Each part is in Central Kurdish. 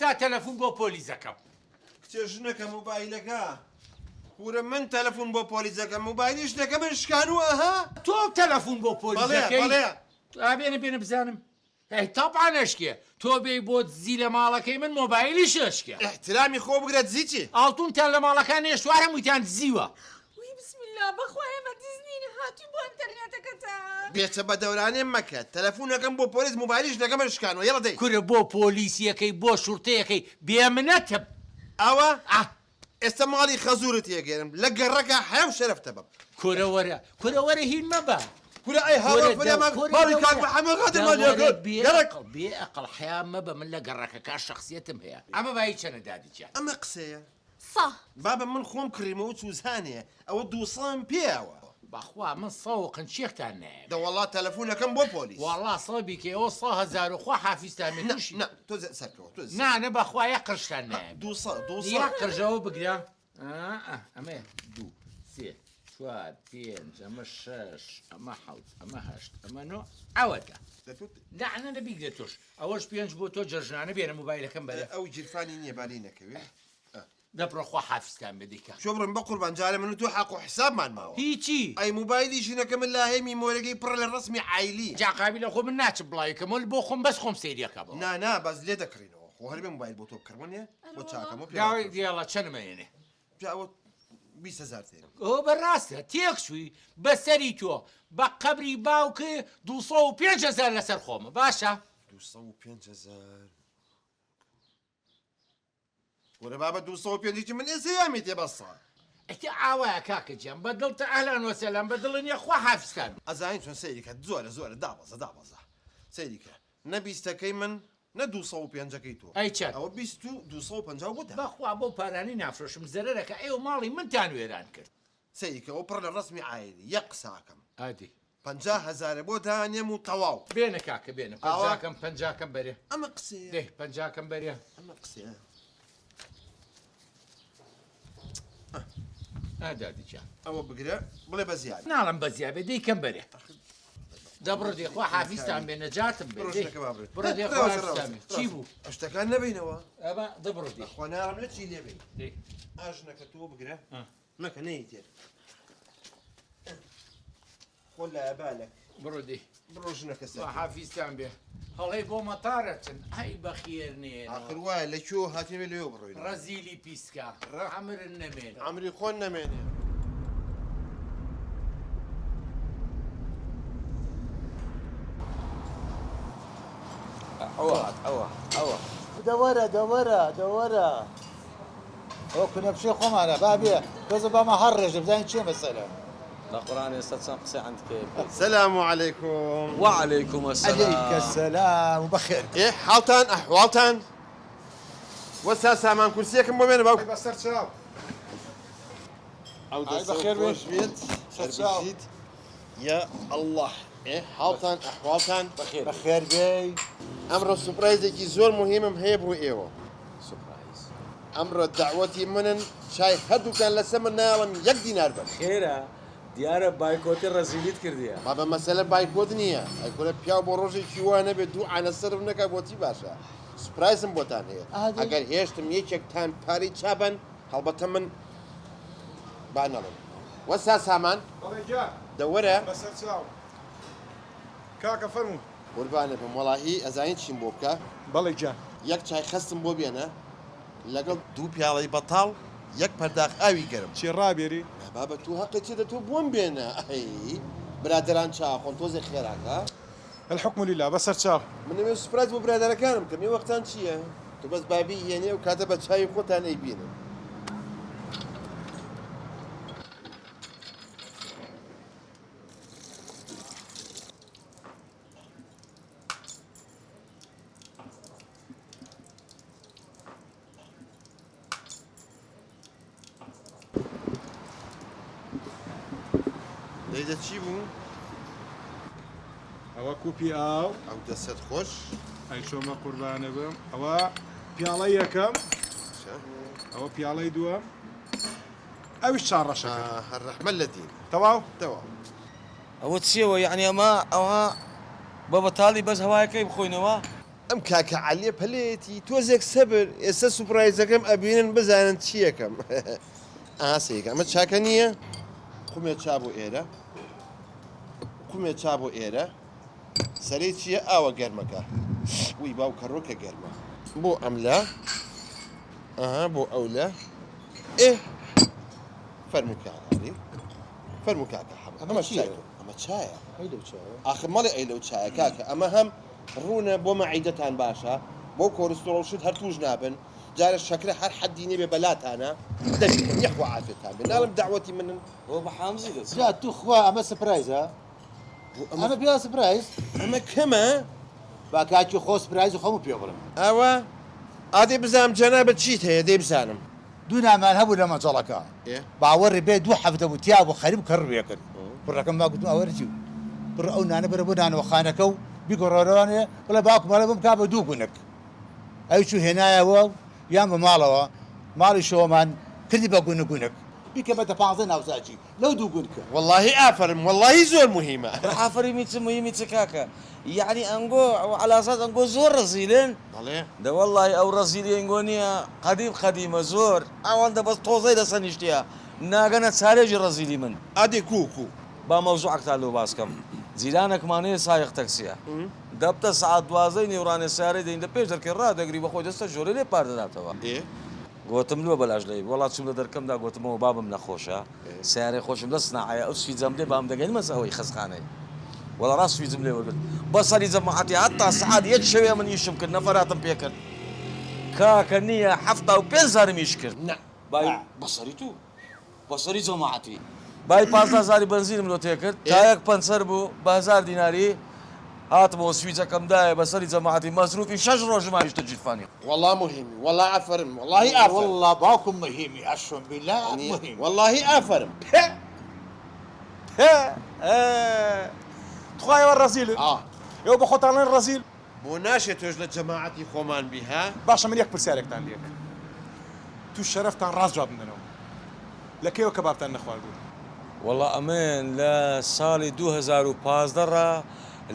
ئێستا تەلەفون بۆ پۆلیس ئەکەم. کچێ ژنەکە موبایلەکە. کورە من تەلەفون بۆ پۆلیس ئەکەم موبایلی ژنەکە من شکانووە ها. تۆ تەلەفون بۆ پۆلیس ئەکەی؟ بەڵێ بەڵێ. ئا بێنە بێنە بزانم. ئەی تەبعەن ئەشکێ. تۆ بێی بۆ دزی لە ماڵەکەی من مۆبایلیش ئەشکێ. ئیحترامی خۆ بگرە دزی چی؟ ئاڵتونتان لە ماڵەکان نێشتوە هەر هەموویتان دزیوە. وی بسم اللە بەخوا ئێمە دز نین هاتوین بۆ ئەنتەرنێتەکەتان. بێچە بە دەورانێ مەکە تەلەفونەکەم بۆ پۆلیس موبایلی ژنەکەم شکانوە یەڵە دەی. کورە بۆ پۆلیسیەکەی بۆ شوڕتەیەکەی بێ منەتم. ئاوا ئاه. ئێستا ماڵی خەزورت تێگەرم لە گەڕەکە حەیا و شەرەفتە بم. کورە وەرە کورە وەرە هین مەبە. کورە ئەی هاوار فریام ماڵی کاک محەمەد قادر ماڵی دەوەرە بێ ئەقڵ بێ ئەقڵ حەیا مەبە من لە گەڕەکەکە شەخسیەتم هەیە ئەمە بایی چەنە دادی گیان. ئەمە قسەیە؟ سە. بابە من خۆم کڕیمەوە چوزانێ ئەوە دووسەم پێیەوە. بەخوا من سەو و قنچێکتان نایەمێ. دەوەڵا تەلەفونەکەم بۆ پۆلیس. وەڵا سەو بیکەی ئەوە سە هەزارو خوا حافیزتان بێ نا توشی. نا تۆزێ سەرکەوە تۆزێ نا نا بەخوا یەک قرشتان نایەمێ. دووسە دووسە. یەک قرش ئەوە بگرە ئا ئەمەیە دوو سێ چوار پێنج ئەمە شەش ئەمە حەوت ئەمە هەشت ئەمە نۆ ئەوەتە. دە تۆ نا نا نا بیگرە تۆش ئەوەش پێنج بۆ تۆ جەژنانە بێنە موبایلەکەم بەرە. ئەو گیرفانی نییە با لێی نەکەوێ. دەبڕۆ خوا حافیزتان بێ دیکە. چۆ بڕۆین بەقوربان جارێ من و تۆ حەق و حسابمان ماوە. هی چی؟ ئەی موبایلی ژنەکە من لاهەی میمۆرەکەی پڕە لە ڕەسمی عایلی. جا قابیلە خۆ من ناچم بڵاوی کەمەوە بۆ خۆم بەس خۆم سەیری ئەکەمەوە. نا نا بەس لێ دەکڕینەوە خۆ هەر بێ موبایل بۆ تۆ بکڕم وەنیە بۆ چاکەمەوە پێ داوای دیاڵە چەنم ئەیەنێ؟ جا ئەوە 20 هەزار تێنم. ئۆ بەڕاستە تێکچووی بەسەری تۆ بە قەبری باوکێ 205 هەزار لەسەر خۆمە باشە؟ 205 هەزار کورە بابە 205 ی من ئێستا یامی تێ بەسە. ئەتە ئاوایە کاکە گیان بە دڵتە ئەهلان وەسەلام بە دڵ نیە خوا حافزتان بێ. ئەزانی چۆن سەیری کە زۆرە زۆرە دابەزە دابەزە سەیری کە نە بیستەکەی من نە دوو سەد و پێنجەکەی تۆ ئەی چەند؟ ئەوە بیست و 250 بۆ دابەزە. بەخوا بەو پارانەی نافرۆشم زەرەرەکە ئێوە ماڵی منتان وێران کرد. سەیری کە ئەوە پڕ لە ڕەسمی عایلی یەک قساکەم. ئادی. 50 هەزارە بۆ دانێم و تەواو. بێنە کاکە بێنە پەنجاکەم پەنجاکەم بەرێ. ئەمە قسەیە. دەی پەنجاکەم بەرێ. ئەمە قسەیە. ئا دادی گیان. ئەوە بگرە بڵێ بە زیاد. ناڵم بە زیاد بێ دەی کەم بەرێ. دە بڕۆ دێ خوا حافیزتان بێ نەجاتم بێ. بڕۆ شتەکە با بڕێ. بڕۆ دێ خوا حافیزتان بێ. چی بوو؟ شتەکان نەبینەوە. ئەبا دە بڕۆ دێ. خوا ناڵم لە چی لێ بین. ئاژنەکە تۆ بگرە. مەکە نەیتێ. خۆ لایە بالەک. بڕۆ دێ. بڕۆ ژنەکە سەر. خوا حافیزتان بێ. هەڵەی بۆ مەتارە چن ئەی بەخێر نێنەوە. ئاخر وایە لە کوێوە هاتینە بێ لەوێ بڕۆین. ڕەزیلی پیسکە عەمرت نەمێنێ. عەمری خۆن نەمێنێ. ئەوە هات ئەوە ئەوە. دەوەرە دەوەرە دەوەرە ئەوە کونەپشێ خۆمانە با بێ تۆزە بامان هەر ڕێژە بزانین چیە مەسەلە. لە قورئان ئێستا چەند قسەی عەندکەیە پێ. سلام علیکم. وعلیکم السلام. علیک السلام و بەخێر بێی. ئێ حاڵتان ئەحواڵتان وەستا سامان کورسیەکم بۆ بێنە باوکم. بەسەر چاو. ئەو ئای دەستەو بەخێر بێی. خۆش بێت سەر چاو. هەربژیت یا اللە ئێ حاڵتان ئەحواڵتان. بەخێر بێی. بەخێر بێی. ئەمڕۆ سوپرایزێکی زۆر موهیمم هەیە بۆ ئێوە. سوپرایز. ئەمڕۆ دەعوەتی منن چای هەردووکتان لەسەر من نایەڵم یەک دینار بەن. خێرە دیارە بایکۆتی ڕەزیلیت کردیە. بابە مەسەلە بایکۆت نییە ئەی کورە پیاو بۆ ڕۆژێکی وا نەبێ دوو عانە سەرف نەکا بۆچی باشە سوپرایزم بۆتان هەیە ئەگەر هێشتم یەکێکتان پارەی چا بەن هەڵبەتە من با نەڵێم وەستا سامان بەڵێ گیان. دە وەرە. بەسەر چاو کاکە فەرموو. قوربانت بم وەڵاهی ئەزانی چیم بۆ بکە؟ بەڵێ گیان. یەک چای خەستم بۆ بێنە لەگەڵ دوو پیاڵەی بەتاڵ یەک پەرداخ ئاوی گەرم. چی ڕابێری؟ نا بابە تۆ هەقت چیە دە تۆ بۆم بێنە ئەی برادەران چا ئەخۆن تۆزێک خێراکە. الحکم للە بەسەر چاو. من ئەمەوێ سوپرایز بۆ برادەرەکانم بکەم ئێوە وەختان چیە؟ تۆ بەس با بیهێنی ئەو کاتە بە چاوی خۆتان ئەیبینن. دەی دە چی بوو؟ ئەوە کوپی ئاو. ئەو دەستت خۆش. ئەی چۆمە قوربانە بم. ئەوە پیاڵەی یەکەم. ئەوە پیاڵەی دووەم. ئەویش چا ڕەشەکە. هەر ڕەحمەت لە دین. تەواو؟ تەواو. ئەوە چیەوە یەعنی ئەمە ئەوها بە بەتاڵی بەس هەوایەکەی بخۆینەوە؟ ئەم کاکە عەلیە پەلەیەتی تۆزێک سەبر ئێستا سوپرایزەکەم ئەبینن بزانن چیەکەم ئا سەیرکە ئەمە چاکە نییە قومێ چا بۆ ئێرە قومێ چا بۆ ئێرە سەرەی چییە ئاوە گەرمەکە وی باوکە ڕۆکە گەرمە بۆ ئەملا ئەها بۆ ئەولا ئێ فەرموو کاک عەلی فەرموو کاکە حەمە ئەمە چییە ئەمە چایە ئەی لەو چایە ئاخر مەڵێ ئەی لەو چایە کاکە ئەمە هەم ڕوونە بۆ مەعیدەتان باشە بۆ کۆرستڕۆڵ شت هەر توش نابن جارە شەکرە هەر حەدی نەبێ بەلاتانە دەبیکەن یەخوا عافێتان بێ ناڵێم دەعوەتی منن. بۆ بە حامزی دەچێ. جا توخوا ئەمە سپرایزە؟ بۆ ئەمە ئەمە پێوە سپرایز؟ ئەمە کەمە؟ با کاکی خۆ سپرایزی خۆمو پێ بڵێم. ئەوە ئادەی بزانم جەنابت چیت هەیە دەی بزانم. دوو نامان هەبوو لە مەجەڵەکە باوەڕی بێ دوو هەفتە بوو تیا بوو خەریک بوو کەڕوێ کرد کوڕەکەم با گوتم ئەوەرە چی بڕۆ ئەو نانە بەرە بۆ نانەوەخانەکە و بیگۆڕەوانێ بڵێ باوکم ئەڵێ بم کا بە دوو گونک ئەوی چوو هێنایەوە و یان بە ماڵەوە ماڵی شەوەمان کردی بە گونک گونک بیکە بە دە پانزە ناوزاجی لەو دوو گونکە. وەڵاهی ئافەرم وەڵاهی زۆر موهیمە. ئافەریمی چ موهیمی چ کاکە یەعنی ئەنگۆ عەلا ئەساس ئەنگۆ زۆر ڕەزیلن؟ بەڵێ. دە وەڵڵاهی ئەو ڕەزیلی ئەنگۆ نییە قەدیم قەدیمە زۆر ئەوەندە بەس تۆزەی لەسەر نیشتیە ناگەنە چارێکی ڕەزیلی من. ئەدی کوو کوو. با مەوزوعەکتان لۆ باس کەم جیرانەکمان هەیە سایەق تەکسیە دەبتە سەعات دوازدەی نێوڕانێ سەیارەی دەین لە پێش دەرکەی ڕادەگری بەخۆی دەستە ژۆرێ لێ پار دەداتەوە. ئێ. گۆتم لۆ بەلاش لێی وەڵا چوم لە دەرکەمدا گۆتمەوە بابم نەخۆشە سەیارەی خۆشم لە سناعەیە ئەو سویجەم لێ بام دەگەینمە سە ئەوەی خەسخانەی وەڵا ڕاست سویجم لێ وەرگرت بەسەری جەماعەتی هەتا سەعات یەک شەوێ من ئیشم کرد نەفەراتم پێ کرد کاکە نییە 75 هەزارم ئیش کرد نا بای بەسەری تو بەسەری جەماعەتی بای 15 هەزاری بەنزینم لۆ تێ کرد تایەک پەنچەر بوو بە هەزار دیناری هاتمەوە سویجەکەم دایە بەسەری جەماعەتی مەسروفی شەش ڕۆژم هاویشتە گیرفانی. وەڵا موهیمی وەڵا ئافەرم وەڵاهی ئافەرم. وەڵا باوکم موهیمی ئەشۆم بیلا موهیمی. وەڵاهی ئافەرم. پێ پێ تخوا ئێوە ڕەزیلن؟ ئێوە بە خۆتان ڵێن ڕەزیل؟ بۆ ناشێ تۆش لە جەماعەتی خۆمان بی ها؟ باشە من یەک پرسیارێکتان لێ کەم تو شەرەفتان ڕاست جوابم دەنەوە لە کەیەوە کەبابتان نەخواردووە؟ وەڵا ئەمن لە ساڵی 2015 ڕا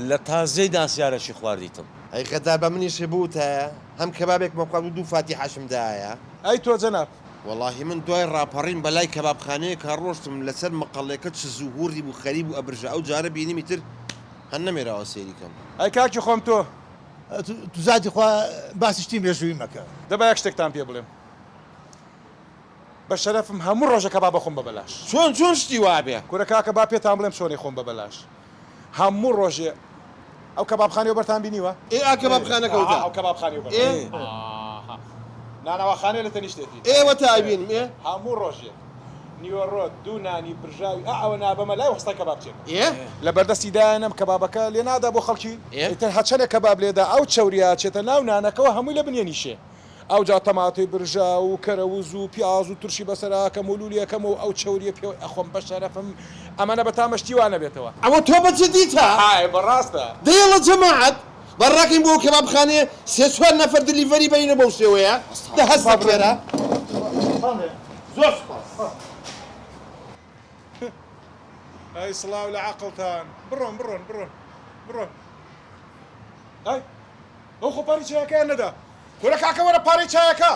لە تازیەی ناسیارەکی خواردیتم. ئەی غەدار بە منیشی بوتایە هەم کەبابێکم خوارد و دوو فاتیحەشم دایە. ئەی تۆ جەناب؟ وەڵاهی من دوای ڕاپەڕین بەلای کەبابخانەیەکا ڕۆشتم لەسەر مقەڵێکە چز و هوڕی بوو خەریک بوو ئەبرژا ئەو جارە بینیم ئیتر هەر نەمێراوە سەیری کەم. ئەی کاکی خۆم تۆ؟ تو زاتی خوا باسی شتی مێژوویی مەکە. دە با یەک شتێکتان پێ بڵێم بە شەرەفم هەموو ڕۆژە کەباب ئەخۆم بە بەلاش. چۆن چۆن شتی وابێ؟ کورە کاکە با پێتان بڵێم چۆن ئەیخۆم بە بەلاش. هەموو ڕۆژێ ئەو کەبابخانەی بەرتان بینیوە؟ ئێ ئا کەبابخانەکە وتە. ئەها ئەو کەبابخانەی بەر. ئێ. ئاها نانەواخانەیە لە تەنیشتێتی. ئێ وەتا ئەبینم ئێ. هەموو ڕۆژێک نیوەڕۆ دوو نانی برژاوی ئا ئەوە نابەمە لای وەستای کەبابچێکە. ئێ. لە بەردەستی دایەنەم کەبابەکە لێ نادا بۆ خەڵکی. ئێ. ئیتر هەرچەنێک کەباب لێدا ئەو چەوریە ئەچێتە ناو نانەکەوە هەمووی لە بنیە نیشێ. ئەوجا تەماتەی برژاو و کەرەوز و پیاز و ترشی بەسەرا ئەکەم و لولی ئەکەم و ئەو چەوریە پێوەی ئەخۆم بەشەرەفم ئەمەنە بەتامە شتی وا نەبێتەوە. ئەوە تۆ بە جدیتە؟ ئای بەڕاستە. دەی یەڵە جەماعەت با ڕاکەین بۆ ئەو کەبابخانەیە سێ چوار نەفەر delivery بەینە بەو شێوەیە دە هەستە خێرا. زۆر سوپاس. ئەی سڵاو لە عەقڵتان بڕۆن بڕۆن بڕۆن بڕۆن ئەی ئەو خۆ پارەی چایەکەیان نەدا کورە کاکە وەرە پارەی چایەکە.